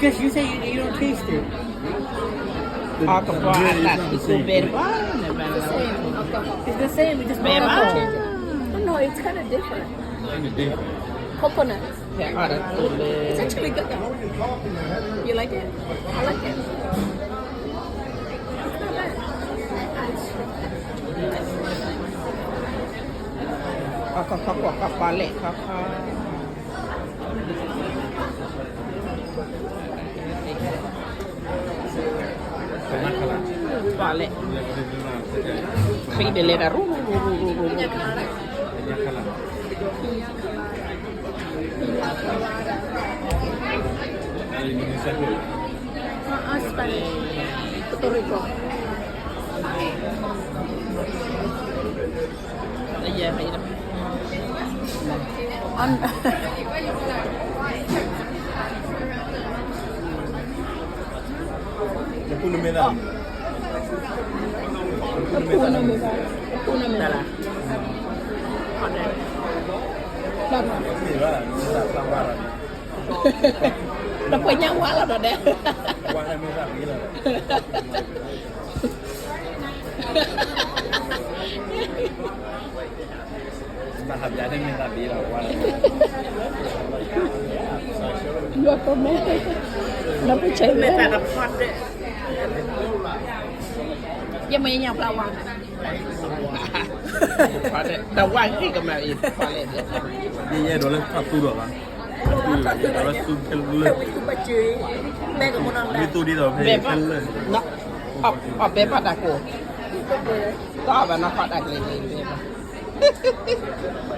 Because you say you, you don't taste it. It's the same. It's the same. We just, no, no, it's kind of different. Kind of different. Coconut. It's actually good though. You like it? I like it. It's not bad. Spanish. Puerto Rico. Tၢ်ပှဲၤညါဝါလီၤဒီးဒဲး. ယွၤကမဲ, ဒီးပဆဲးလဲၣ်, ယမ့ၢ်ညါပျၢ်ဝါ, တဝါဂ့ၤကမၤအံၤ, ယအဲၣ်ဒိးလၢထီၣ်သူဒီးဘၣ်, မ့ၢ်သူဒ်သိးဖဲလၢ, အဘဲဘၣ်တၢ်ကိး, တအီၣ်ဘၣ်နီၢ်ခီတၢ်ကျဲၤကျဲၤဘဲဘၣ်.